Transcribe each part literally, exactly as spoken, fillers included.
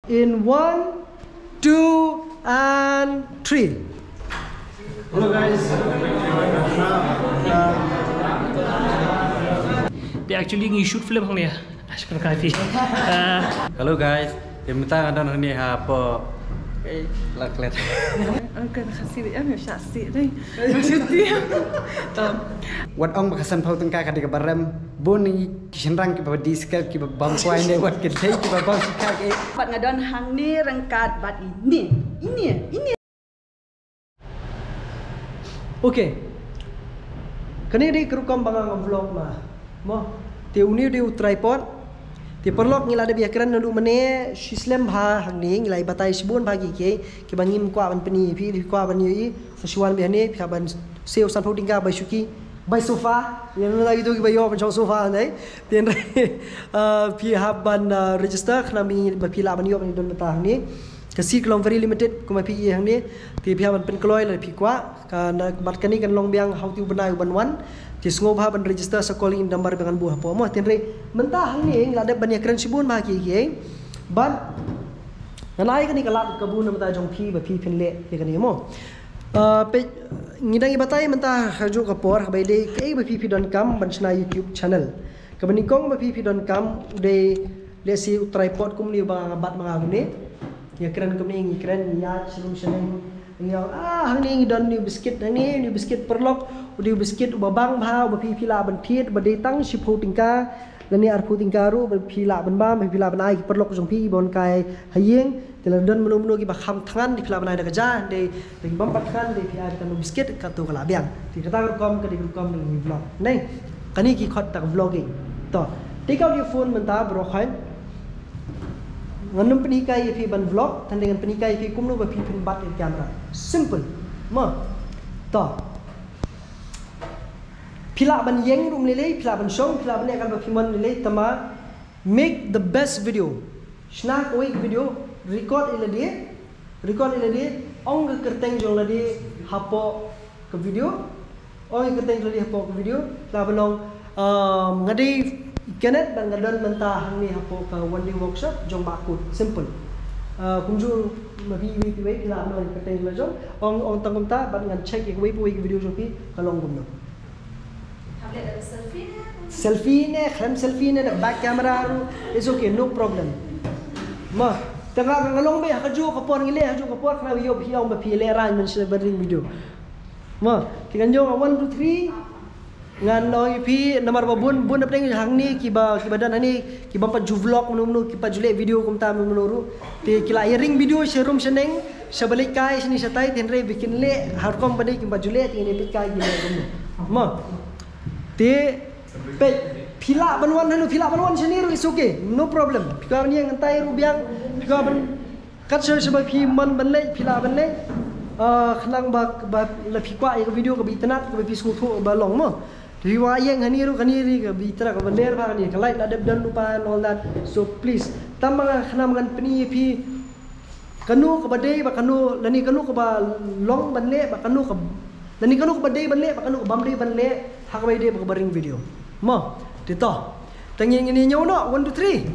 In one, two, and three. Hello guys. They actually ngi shoot film hangne. Ashkan kafi. Uh, Hello guys. Te mynta nga don hangne hapoh. Eh, la klet. Kan khasi em shasi dei. Wat ong ba ka sanphew tyngka ka dei kaba rem. Bun ki shynrang kiba describe kiba bam kwai ne wat ki dei kiba bam shikha ki. Bad nga don hangne ryngkat bad ine, ine, ine. Okay. Kane dei ka rukom ba nga nga vlog ma. Mo. Te une dei u tripod. Te paralok ngi la dep ïakren naduh mynne shi slem bha hangne ngi la ïa batai shibun bha ki kiei kiba ngim kwah ban pyni ïa phi, phi kwah ban ïohi. Sa shu wan beit hangne phi hap ban siew sanphew tyngka bai shuki bai sofa. Ïa ngi la ïohi kiba ïoh ban shong sofa hangne. Te hynrei, uh, phi hap ban, uh, register khnang ba phi lah ban ïoh ban don mynta hangne. Ka seat ka long very limited kumba phi ïohi hangne. Te phi hap ban pynkloi lada phi kwah. Ka na, bad kane kan long biang ha uto u bnai u ban wan. Te sngewbha ban register sa call ïa i number ba ngan buh hapoh mo. Te hynrei mynta hangne ngi la dep ban ïakren shibun bha ki kiei. Bad ngan ai kane ka lad ka bun na bynta jong phi ba phi phin leh ïa kane mo. Uh, peit ngi dang ïa batai mynta ha kajuh ka por haba ïadei kaei ba phi phi donkam ban shna YouTube channel. Kaba nyngkong ba phi phi donkam u dei lehse u tripod kumne uba nga bat ma nga kumne. Ïakren kumne ngi kren ngi ïaid sha rum sha neng. Ngi ong ah hangne ngi don une u biskit hangne une u biskit paralok. U dei u biskit uba bang bha uba phi phi lah ban thied uba dei tang shiphew tyngka. Lane arphew tyngka ruh ba phi lah ban bam ba phi lah ban ai ki paralok jong phi kiba wan kai ha ïing. Te lada don mano mano kiba kham thngan te phi lah ban ai da ka ja, te, te ki bym pat thngan te phi ai da kano biskit kato ka lah biang. Te kata ka rukom ka dei ka rukom ngi vlog. Nai, kane ki khot da ka vlogging. To, take out your phone mynta bro khain. Ngan nym pynhikai ïa phi ban vlog, tang ngan pynhikai ïa phi kumno ba phi phin bat ïa ka camera. Simple. Mo. To. Phi lah ban ïeng ruh ym lei lei, phi lah ban shong, phi lah ban leh katba phi mon ym lei lei, tangba make the best video. Shna kawei ka video, record ïa lade, record ïa lade, ong ka kyrteng jong lade hapoh ka video, ong ka kyrteng jong lade hapoh ka video, lah ban ong, um, nga dei Kenneth bad nga don mynta hangne hapoh ka One Day Workshop jong Bah Kut. Simple. Uh, kumjuh ma phi iwei pa iwei phi lah ban ong ka kyrteng jong la jong, ong, ong tang kumta bad ngan check ïa kawei pa kawei ka video jong phi ka long kumno. Selfie ne, khlem selfie ne, da back camera ruh, it's okay, no problem. Mo, te nga, nga long beit ha kajuh ka por ngi leh, ha kajuh ka por khnang ïoh phi ong ba phi leh rang ban shna ban ring video. Mo, te ngan ïoh one, two, three. Ngan ong ïa phi namar ba bun, bun hapdeng hangne kiba, kiba don hangne, kiba pat ju vlog mano mano, kiba pat ju leh video kumta mano mano ruh. Te ki la ïa ring video sha rum sha neng. Sha ba leit kai shane shatai te hynrei ba kin leh ha rukom ba dei kim pat ju leh te ngin ïa peit kai ki leh kumno. Mo. Te peit phi lah ban wan hano phi lah ban wan shane ruh it's okay. No problem. Phi kwah ban ïeng hangtai ruh biang. Phi kwah ban kat sha sha ba phi mon ban leit phi lah ban leit. Ah, khnang ba, ba la phi kwah ïa ka video kaba itynnad kaba phi sngewthuh ba long mo. Te phi wah ïeng hangne ruh kane ruh kaba itynnad kaba ler bha kane ka light la dep don lypa and all that. So please. Tang ba nga khnang ngan pyni ïa phi kano kaba dei ba kano lane kano kaba long ban leh ba kano ka lane kano kaba dei ban leh ba kano ka bym dei ban leh ha kaba ïadei bad kaba ring video. Mo, te to. Te ngin ïa ñiew noh, one, two, three.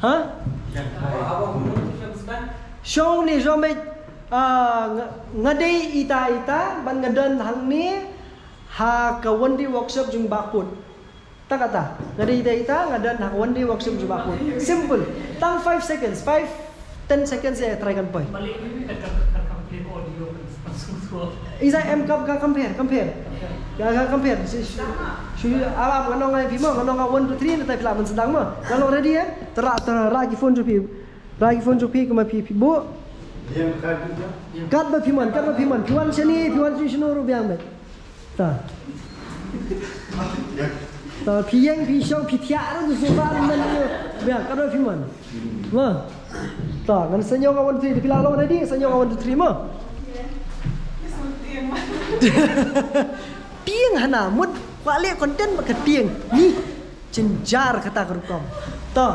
Ha? Shong ne shong beit, ah, nga, nga dei ita ita bad nga don hangne ha ka One Day Workshop jong Bah Kut. Ta kata, nga dei ita ita, nga don ha ka One Day Workshop jong Bah Kut. Simple. Tang five seconds, five, ten seconds ïa try kan poi. Isa em kam ka compare, compare. Ka, ka compare. Si, si, si, ah, ah, nga ong ai phi mo, nga ong ai one, two, three, na tai phi lah ban sdang mo. Nga ong ready eh? Tara, tara ki phone jong phi. Ra ki phone jong phi kumba phi phi buh. Kat ba phi mon, kat ba phi mon. Phi wan shane, phi wan shane shano ruh biang beit. Ta. Ta phi ïeng phi shong phi thiah ruh tu sofa ruh man ruh biang kat ba phi mon. Mo. Ta ngan sa ñiew nga one, two, three phi la long ready, sa ñiew nga one, two, three mo. Tieng hana mut kwah leh content bad ka tieng. Ni. Jynjar kata ka rukom. To,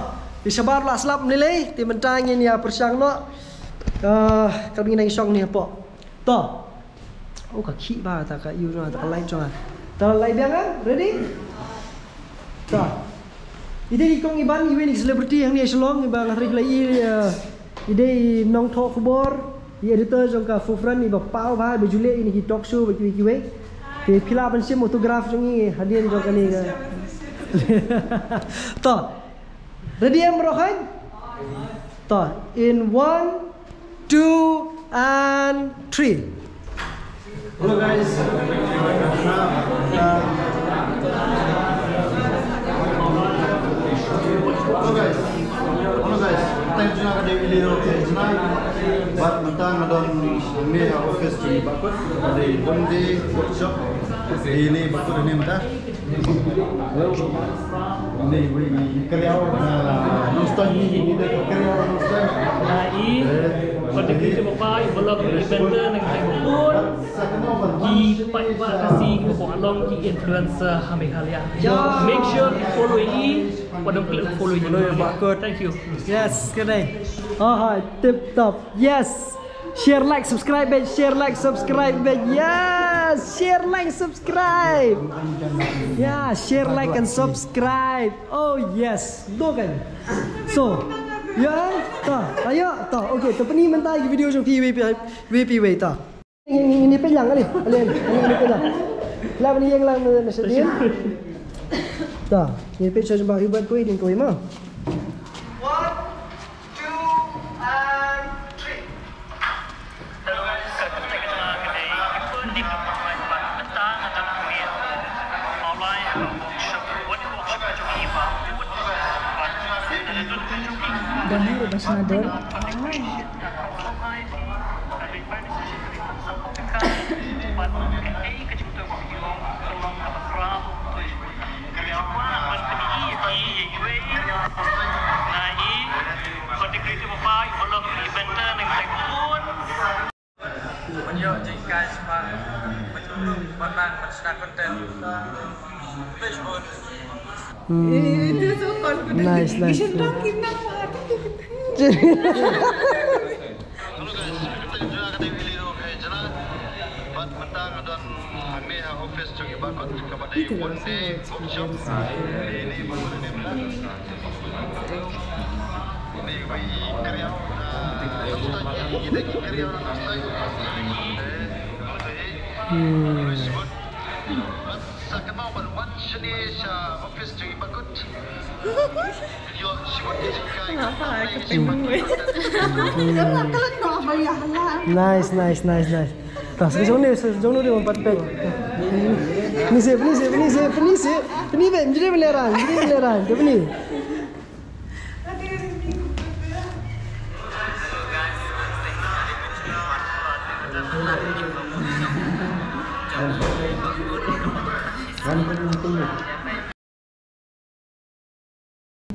ïa shabar la slap ym lei lei, te mynta ngin ïa pyrshang noh. Ah, ka bynta ngi nang shong ne hapoh. To. Oh, ka khih bha ta ka ïu jong nga, ta ka light jong nga. To, light biang ah, ready? To. I dei i kong Iban, iwei na ki celebrity hangne ha Shillong, iba nga tharai phi la i, eh, i dei i nongthoh khubor, i editor jong ka Food Front, iba paw bha, iba ju leh ïa kine ki talk show bad kiwei kiwei. Te phi lah ban shim autograph jong i hadien jong kane ka. To. Ready em baroh khoit? To, in one, two and three. Hello guys. Uh, hello guys. Hello guys. Thank you na ka dei video ke jna. Bad mynta nga don hangne ha office jong i Bah Kut. Ka dei one day workshop. Ini Bah Kut ini mynta. Ni wei ni keriau na nustan ni ni de keriau nustan. Na i pada kita bapa i belum eventer nang tengkun. Ki pat ba kasi ki bapa along ki influencer ha Meghalaya. Make sure ki follow i pada klik follow i. Thank you. Yes, kedai. Aha, tip top. Yes. Share, like, subscribe, bitch. Share, like, subscribe, bitch. Yes. Share, like, subscribe. Yeah, share, like and subscribe. Oh yes. Dokan. So, ya, ta, ayo, ta. Okay, to pynmih mynta ïa ki video jong phi wei pi wei ta. Ini, ini pynlang kali. Kali ini pynlang. Lah ini yang lang na sedin. Ta, ini pynlang jong Bah Hubert koi din koi ma. One, two and three. Dang ni rupa sana dor. Hmm. Nice, nice. Hello guys, kita jumpa kat Daily Road, eh, Jana. Bad mynta nga don hangne ha office jong i Bah Kut, kaba dei one day workshop. Ini Bah Kut ini mynta. Ini wei keriau, ah, nustan, ini dei keriau nustan. Eh, betul, eh. Hmm. Terus, bad sa kynmaw ban wan shane sha office jong i Bah Kut. Nice, nice, nice, nice. Ta, sa jong ne, sa jong ne, pat pek. Ni se, ni se, ni se, ni se, ni be, ni le ran, ni le ran, ni.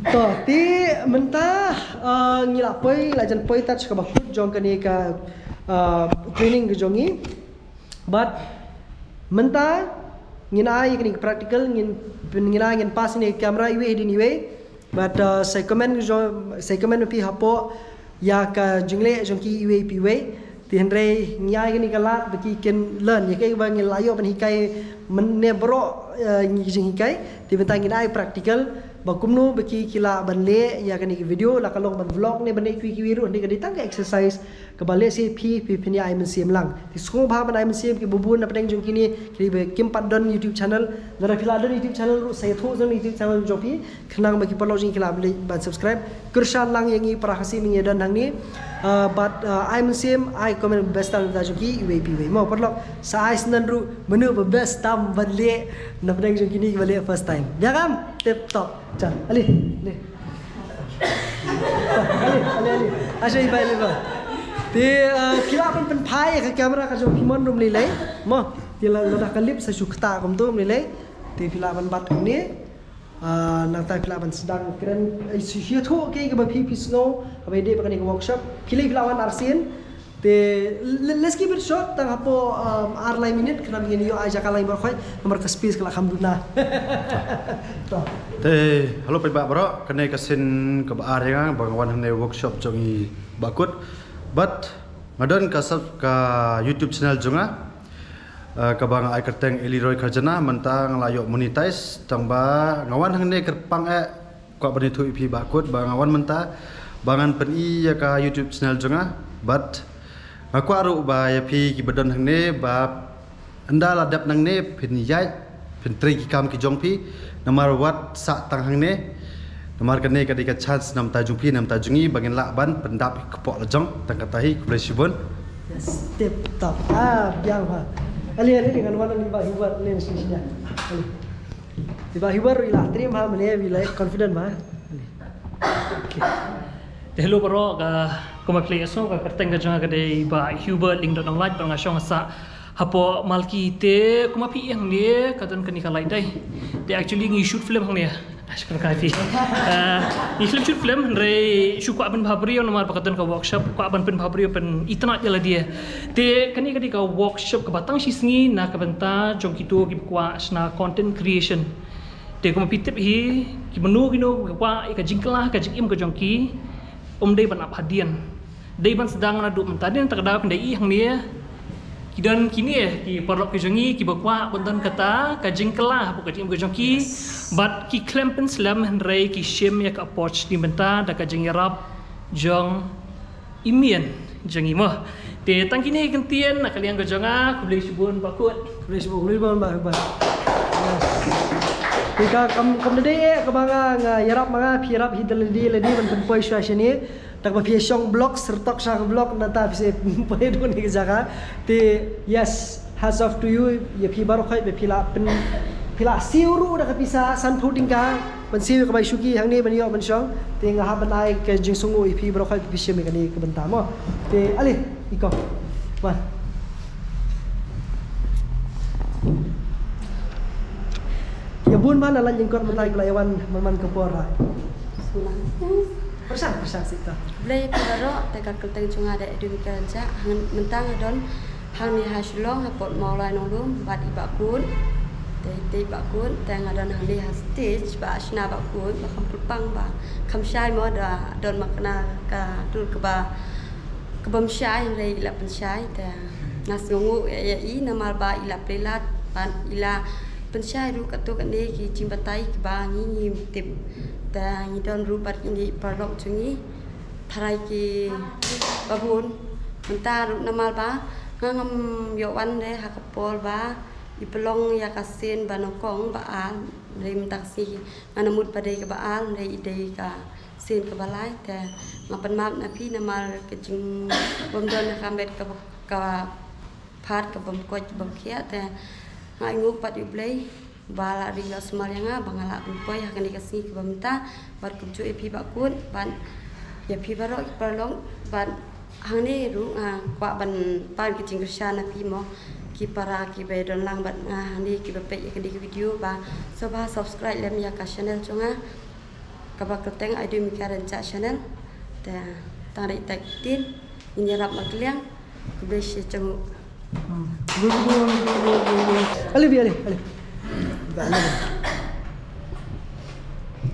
To, te mynta, uh, ngi la poi, la jan poi tat sha kaba kut jong kane ka, uh, training ka jong ngi. Bad mynta ngin ai kane ka practical, ngin, ngin ai, ngin pass ne camera iwei hadien iwei. Bad, uh, sa comment jong, sa comment phi hapoh ïa ka jingleh jong ki iwei pa iwei. Te hynrei ngi ai kane ka lad ba ki kin learn ïa kaei ba ngi la ïoh ban hikai mynne baroh, eh, ngi jinghikai. Te mynta ngin ai practical ba kumno ba ki, ki lah ban leh ïa kane ka video, la ka long ban vlog ne ban leh kiwei kiwei ruh, ne ka dei tang ka exercise kaba lehse phi, phi, phin ïa ai mynsiem lang. Te sngewbha ban ai mynsiem, kiba bun na pdeng jong kine ki dei ba kim pat don YouTube channel. Lada phi la don YouTube channel ruh, sa ïathuh jong YouTube channel jong phi. Khnang ba ki paralok jong ngi ki lah ban subscribe. Kyrshan lang ïa ngi para Khasi ba ngi don hangne. Ah, bad, ah, ai mynsiem, ai comment best tam jong ki iwei pa iwei. Mo paralok, sa ai sngewbha ruh mano ba best tam ban leh na pdeng jong kine kiba leh first time. Ïa kam, tip top. Chan, ale, ale. Ale, ale, ale. Asha i bai le ba. Te, ah, phi lah ban pynphai ïa ka camera ka jong phi mon ruh mlei lei. Mo, te la, lada ka lip sa shu kata kumto mlei lei. Te phi lah ban bat kumne. Ah, nangta phi lah ban sdang kren, eh, shu, shu ïathuh kaei kaba phi, phi sngew, haba ïadei bad kane ka workshop. Khie lei phi lah wan arsien. Te, le-, let's keep it short, tang hapoh, um, ar lai minit, khnang ba ngin ïoh ai jaka lai baroh khoit, namar ka space ka la kham duna. To. Te, hello paidbah baroh, kane ka sien kaba ar ïa nga, ba nga wan hangne workshop jong i Bah Kut. Bad nga don ka sub-, ka YouTube channel jong nga. Eh, kaba nga ai kyrteng Eli Roy Kharjana, mynta nga la ïoh monetize, tang ba nga wan hangne kyrpang eh, Kwah ban ïathuh ïa phi Bah Kut ba nga wan mynta ba ngan pyni ïa ka YouTube channel jong nga, bad nga kwah ruh ba ïa phi kiba don hangne ba ynda la dep nangne phin ïaid phin trei ki kam ki jong phi, namar wat sah tang hangne, namar kane ka dei ka chance na bynta jong phi na bynta jong ngi ba ngin lah ban pyndap ïa ka kpoh la jong. Tang kata hi, khublei shibun. Yes, tip top. Ah, biang ha. Ali, ali, ngan wan ali Bah Hubert, ali, sini, sini. Ali. Bah Hubert, ila trim ha, mane, ila confident ma. Ali. Okay. Te hello baroh, ka, kumba phi la ïohsngew, ka kyrteng ka jong nga ka dei Bah Hubert Lyngdoh Nonglait, bad nga shong sah hapoh Malki. Te kumba phi ïohi hangne, ka don kane ka light dei. Te actually ngi shoot film hangne. Ah, shukran khublei. Ah, ngi film, shoot film, hynrei shu kwah pynbha briew namar ba ka don ka workshop, kwah ban pynbha briew, pynitynnad ïa lade. Te kane ka dei ka workshop kaba tang shi sngi na ka bynta jong kito kiba kwah shna content creation. Te kumba phi tip hi, kino kino kiba kwah ïa ka jingkylla ka jingim ka jong ki, ym dei ban ap hadien. Dei ban sdang naduh mynta, dei na kata ka daw, phin da ïohi hangne. Ki don kine ki paralok ki jong ngi kiba kwah ban don kata ka jingkylla hapoh ka jingim ka jong ki. Bad ki khlem pynslem hynrei ki shim ïa ka opportunity mynta da ka jingïarap jong i mei jong ngi mo. Te tang kine ki kyntien na ka liang ka jong nga, khublei shibun Bah Kut. Khublei shibun, khublei shibun Bah, Bah. Yes. Te ka kam, kam da dei eh kaba nga, nga ïarap ma nga, phi ïarap hi da lade lade ban pynpoi shuwa shane. Tang ba phi shong block, syrtok sha ka block, nangta phi sa poi haduh kane ka jaka. Te, yes, hats off to you, ïa phi baroh khoit ba phi la pyn, phi la siew ruh da ka pisa sanphew tyngka ban siew ïa ka bai shuki hangne ban ïoh ban shong. Te nga hap ban ai ka jingsngewnguh ïa phi baroh khoit ba phi shim ïa kane ka bynta mo. Te ale, i kong. Wan. Ïa bun man la lyngkot mynta, ïa la ïa wan man man ka por ha. Pyrshang, pyrshang sita. Khublei ïa phi baroh, te ka kyrteng jong nga dei Edwin Kyrjah, hang, mynta nga don hangne ha Shillong, ha Port Mawlai Nonglum, bad i Bah Kut. Te, te i Bah Kut, te nga don hangne ha stage, ba shna Bah Kut, ba kham kyrpang, ba kham shai mo, da don ma kane ka dur kaba, kaba ym shai, hynrei i la pynshai, te nga sngewnguh ïa, ïa i, namar ba i la plie lad, bad i la pynshai ruh katto katne ki jingbatai kiba ngi ngim tip. Te ngi don ruh bad kine ki paralok jong ngi. Tharai kiba bun. Mynta ruh namar ba nga ngam ïoh wan de ha ka por ba i pynlong ïa ka sien ba nyngkong ba ar, hynrei mynta ka sngi ngan mut ba dei kaba ar, hynrei i dei ka sien kaba lai, te nga pan map na phi namar ka jingbym don ha ka met kaba, kaba phat, kaba ym koit, kaba ym khiah, te nga ainguh pat ïa U Blei ba la ri la sumar ïa nga ba nga lah ban poi ha kane ka sngi kaba mynta, bad kumjuh ïa phi Bah Kut, bad ïa phi baroh ki paralok, bad hangne ruh nga kwah ban pan ka jingkyrshan na phi mo, ki para kiba don lang bad nga hangne kiba peit ïa kane ka video, ba sngewbha subscribe lem ïa ka channel jong nga, kaba kyrteng Aidumika Rynjah Channel. Te tang dei ïa kita ki ktien, ngin ïarap markylliang. Khublei shibun. Hmm. Ale, bi, ale, ale.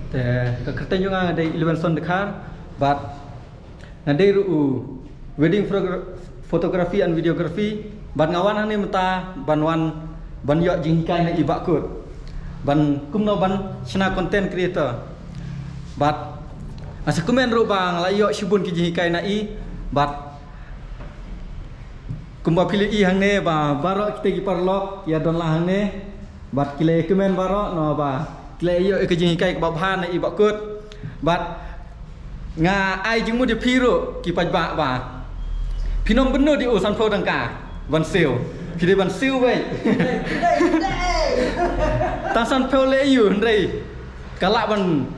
Te ka kyrteng jong nga dei Ilewenson Dkhar, bad nga dei ruh u wedding photog-, photography and videography, bad nga wan hangne mynta ban wan ban ïoh jinghikai na i Bah Kut ban kumno ban shna content creator. Bad nga sa kmen ruh ba nga la ïoh shibun ki jinghikai na i, bad kumba phi la ïohi hangne ba baroh kita ki paralok ïa don lang hangne. Bad ki la ïa kmen baroh noh ba ki la ïoh ïa ka jinghikai kaba bha na i Bah Kut. Bad nga ai jingmut ïa phi ruh ki paidbah ba phin ym bynnud ïa u sanphew tyngka ban siew. Phi dei ban siew beit. Tang sanphew leh aïu hynrei ka lah ban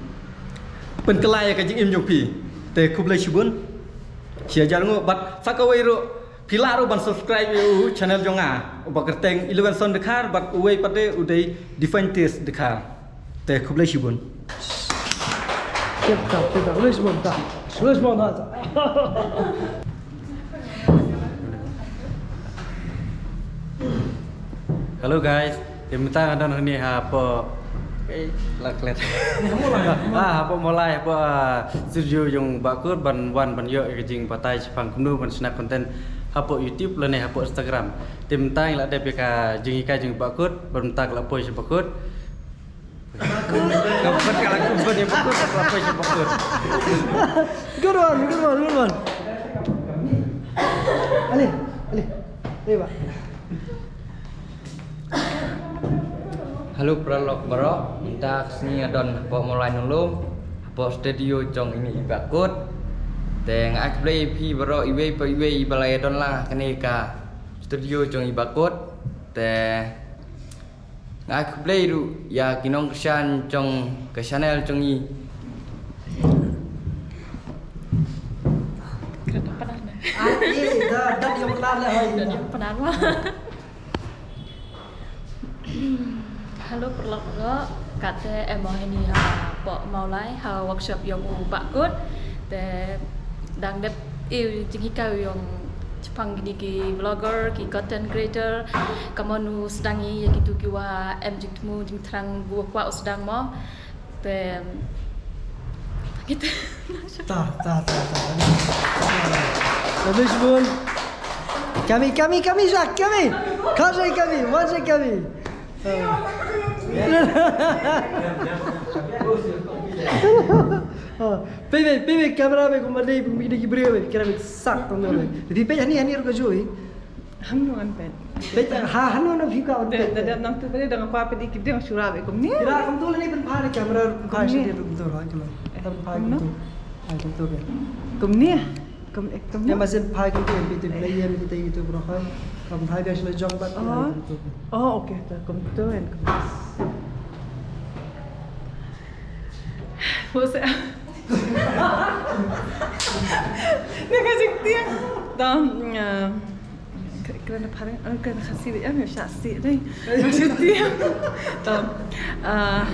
pynkylla ïa ka jingim jong phi. Te khublei shibun. Shi hajar nguh, bad sa kawei ruh phi lah ruh ban subscribe ïa u channel jong nga, uba kyrteng Ilewenson Dkhar, bad uwei pat de u dei Divine Taste Dkhar. Te khublei shibun. Tip top, tip top. Khublei shibun ta. Khublei shibun ta. Hello guys, te mynta nga don hangne hapoh, eh, la klet. Ah, hapoh Mawlai, hapoh, ah, studio jong Bah Kut ban wan ban ïoh ïa ka jingbatai shaphang kumno ban shna content hapoh YouTube lane hapoh Instagram. Te mynta ngi la dep ïa ka jinghikai jong Bah Kut, bad mynta ka la poi sha Bah Kut. Ka bad ka la kumban ïa bakut, ka la poi sha bakut. Good one, good one, good one. Ale, ale. Dei ba. Hello paralok baroh, mynta ka sngi nga don hapoh Mawlai Nonglum, hapoh studio jong ine i Bah Kut. Te nga ai khublei ïa phi baroh iwei pa iwei iba la ïa don lang ha kane ka studio jong i Bah Kut. Te nga ai khublei ruh ïa ki nongkyrshan jong ka channel jong i. Kata padan. Ah, eh, da, da, ïa padan le, hai. Da, ïa padan ma. Hello paralok baroh, kata em mo hani hapoh Mawlai ha workshop jong u Bah Kut. Te dang dep ïa u jinghikai jong shaphang kine ki vlogger, ki content creator. Kumno u sdang ïa kitu kiwa em jingthmu jingthrang, kiwa kwah u sdang mo. Te kita. Ta, ta, ta, ta. Babish bun. Kami, kami, kami, Jack, kami. Kau saya kami, wan saya kami. Ah. Ah. Pebe, pebe, kamera be kumba dei, pebe, dei ki briew be, kamera be sak tong be. Jadi pebe hani, hani ruh ka joi. Hangno ngan peit? Peit, ha, hangno na view ka on peit? Da, da, nang tu peit, da nga kwah peit ki briew shu rah be kumne. Kira kumtu lane pynphai da kamera kumtu. Kumne. Sha dia kumtu ha, kumtu. Pynphai kumtu. Ai kumtu be. Kumne. Kum, eh, kumne. Em, masin phai kumtu, em, peit tu, peit, em, peit tu, peit tu, bro, ha. Kam phai be shu la jong bat, ai kumtu. Oh, okay, ta kumtu, em, kumtu. Wo se. Ni ka jingtieng. Tam, ah, kren phareng, eh, kren Khasi dei, eh, sha si dei. Jingtieng. Tam, ah,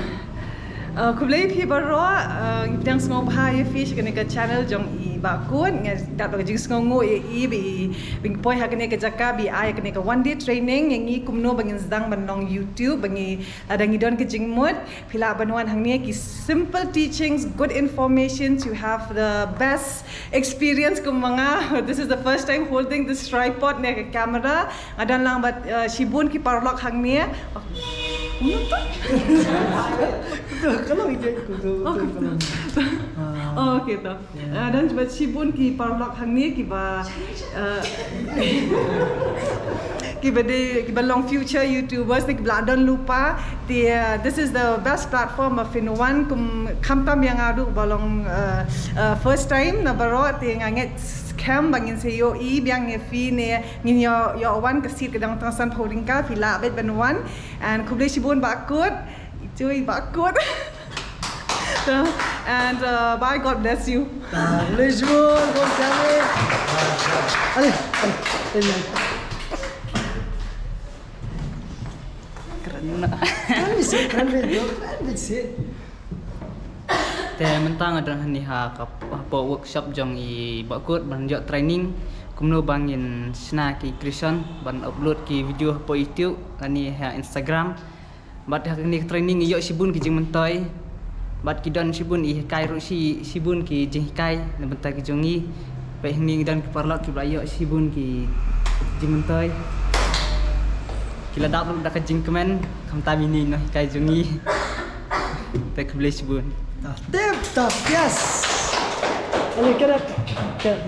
ah, khublei phi baroh, ah, ngi pdiang sngewbha ïa phi sha kane ka channel jong i Bah Kut, nga dap da ka jingsngewnguh ïa i ba i, ba i poi ha kane ka jaka, ba i ai kane ka one day training ïa ngi kumno ba ngin sdang ban long YouTube, ba ngi, lada ngi don ka jingmut, phi lah ban wan hangne, ki simple teachings, good informations, you have the best experience kum ma nga. This is the first time holding this tripod ne ka camera. Nga don lang bad, uh, shibun ki paralok hangne. Oh, kumno to? Ka long ïa ka, ka long. Oh, okay to. Ah. Oh, okay to. Yeah. Uh, don bad shibun ki paralok hangne kiba, uh, kiba dei, kiba long future YouTubers, ne kiba la don lypa. Te, uh, this is the best platform ba phin wan, kum, khamtam ïa nga ruh ba long, uh, uh, first time na baroh, te nga ngeit skhem ba ngin sa ïohi biang ïa phi ne ngin ïoh, ïoh wan, ka seat ka dang tang sanphew tyngka, phi lah beit ban wan. And khublei shibun Bah Kut. Joi Bah Kut. And, uh, bye, God bless you. Ah, khublei shibun, kong kami. Ale, ale, ale. Kren na. Kren bisi, kren bisi, kren bisi. Te mynta nga don hangne ha ka, hapoh workshop jong i Bah Kut ban ïoh training kumno ba ngin shna ki creation ban upload ki video hapoh YouTube lane ha Instagram. Bad ha kane ka training ngi ïoh shibun ki jingmyntoi. Bad ki don shibun i hikai ruh shi, shibun ki jinghikai na bynta ki jong ngi. Bad hangne ngi don ki paralok kiba la ïoh shibun ki jingmyntoi. Ki la dap ruh da ka jingkmen, khamtam ine i nonghikai jong ngi. Te khublei shibun. Ah, tip top, yes. Ale, correct. Correct.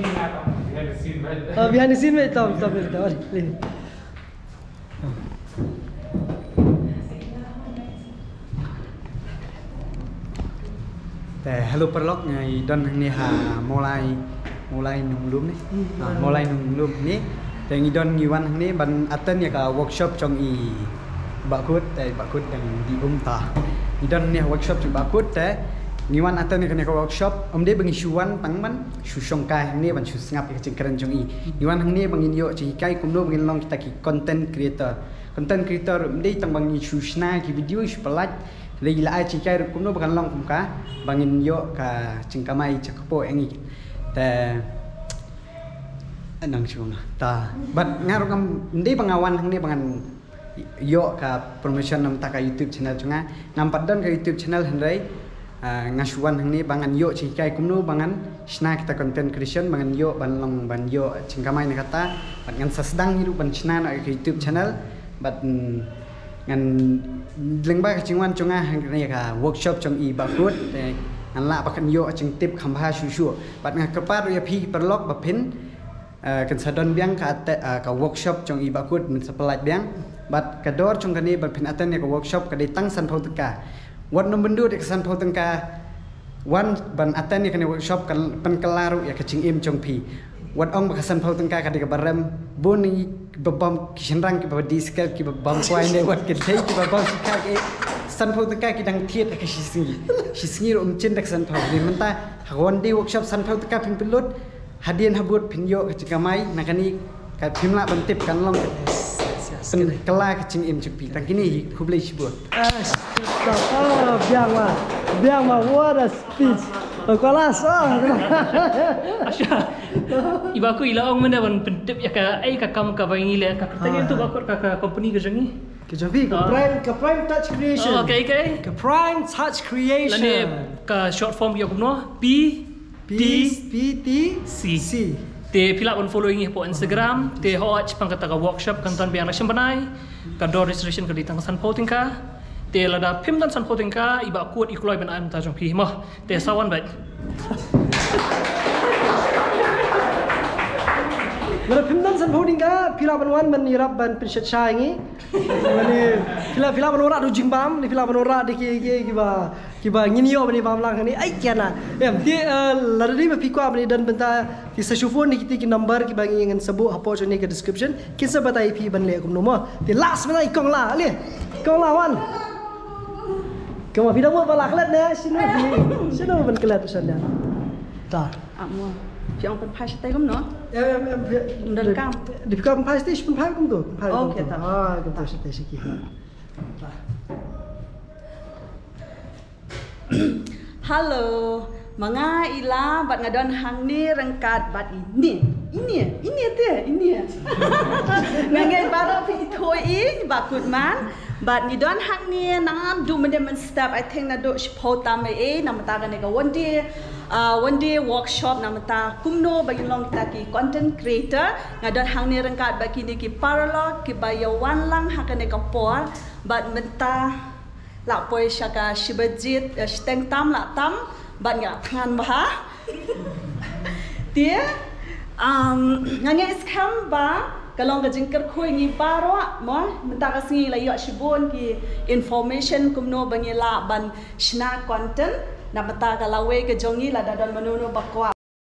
Ah, behind the scene, mate. Tom, Tom, Tom, ale, ale. Te hello paralok, ngi don hangne ha Mawlai, Mawlai Nonglum ne. Hmm, ah, Mawlai Nonglum ne. Te ngi don ngi wan hangne ban attend ïa ka workshop jong i Bah Kut, te Bah Kut dang dih um ta. Ngi don hangne ha workshop jong Bah Kut te ngi wan attend ïa kane ka workshop, ym dei ba ngi shu wan tang ban shu shongkai hangne ban shu sngap ïa ka jingkren jong i. Ngi wan hangne ba ngin ïoh jinghikai kumno ba ngin long kita ki content creator. Content creator ym dei tang ba ngin shu shna ki video shu pynlait. Lei la ai jinghikai ruh kumno ba kan long kum ka ba ngin ïoh ka jingkamai jaka poi eng i. Te nang shu nga ta. Bad nga ruh ngam, ym dei ba nga wan hangne ba ngan ïoh ka promotion na bynta ka YouTube channel jong nga. Ngam pat don ka YouTube channel hynrei, ah, nga shu wan hangne ba ngan ïoh jinghikai kumno ba ngan shna kita content creation ba ngan ïoh ban long ban ïoh jingkamai na kata. Bad ngan sa sdang hi ruh ban shna noh ïa ka YouTube channel. Bad, mm, Ngan lyngba ka jingwan jong nga ha kane ka workshop jong i Bah Kut, te ngan lah ba kan ïoh jingtip kham bha shuh shuh. Bad nga kyrpad ruh ïa phi paralok ba phin, eh, kan sa don biang ka ate-, eh, ka workshop jong i Bah Kut, men sa pynlait biang. Bad ka dor jong kane ban phin attend ïa ka workshop ka dei tang sanphew tyngka. Wat nym bynnud ïa ka sanphew tyngka. Wan ban attend ïa kane workshop kan pynkylla ruh ïa ka jingim jong phi. Wat ong ba ka sanphew tyngka ka dei kaba rem. Bun ngi ba bam ki shynrang kiba dih sket kiba bam kwai ne wat ki dei kiba bam shikha, eh, sanphew tyngka ki dang thied ha ka shi sngi. Shi sngi ruh ym jin da ka sanphew. Ni mynta ha one day workshop sanphew tyngka phin pynlut. Hadien habud phin ïoh ka jingkamai, na kane ka phim lah ban tip kan long ka pynkylla ka jingim jong phi. Tang kine hi, khublei shibun. Ah, biang ma. Biang ma, what a speech. Kolas. Asha. I Bah Kut i la ong mynne ban pyntip ïa kaei ka kam kaba ngi leh, ka kyrteng ïa tu Bah Kut, ka, ka company ka jong ngi. Ka jong phi, ka Prime, ka Prime Touch Creation. Oh, okay, okay. Ka Prime Touch Creation. Lane ka short form ïa kumno? P P P T C. Te phi lah ban follow ïa ngi hapoh Instagram. Te hooid, shaphang kata ka workshop kan don biang na shymbnai. Ka dor registration ka dei tang sanphew tyngka. Te lada phim don sanphew tyngka, i Bah Kut i kloi ban ai mynta jong phi mo. Te sa wan bad. Lada phim don sanphew tyngka, phi lah ban wan ban ïarap ban pynshet sha ïa ngi. Lane phi lah, phi lah ban wanrah da u jingbam, lane phi lah ban wanrah da ki, ki, kiba, kiba ngin ïoh ban ïabam lang hangne. Ai, kane. Em, te, eh, lada dei ba phi kwah ban ïadon bynta, te sa shu phone na kita ki number kiba ngi ngan sa buh hapoh jong kane ka description. Kin sa batai ïa phi ban leh kumno mo. Te last mynta i Kong La, le. Kong La wan. Kumba phi dang mut ba la klet ne, shano phi, shano ban klet sha ne. Ta. Ah, mo. Phi ong pynphai shatei kumno? Em, em, em, phi, ym donkam. Dei phi kwah pynphai shatei, shu pynphai kumto. Pynphai kumto. Okay, ta. Ah, kumto shatei sha ki. Ta. Hello, ma nga i La bad nga don hangne ryngkat bad ine. Ine, ine te, ine. Nga ngeit baroh phi ithuh i Bah Kut man. Bad ngi don hangne naduh mynne mynstep, I think naduh shiphew tam eh, na bynta kane ka one day, ah, one day workshop na bynta kumno ba ngin long kita ki content creator. Nga don hangne ryngkat bad kine ki paralok kiba ïawan lang ha kane ka por. Bad mynta la poi sha ka shi baje, eh, shiteng tam la tam, bad nga thngan bha. Te, um, nga ngeit skhem ba ka long ka jingkyrkhu ïa ngi baroh mo, mynta ka sngi la ïoh shibun ki information kumno ba ngi lah ban shna content, na bynta ka lawei ka jong ngi lada don mano mano ba kwah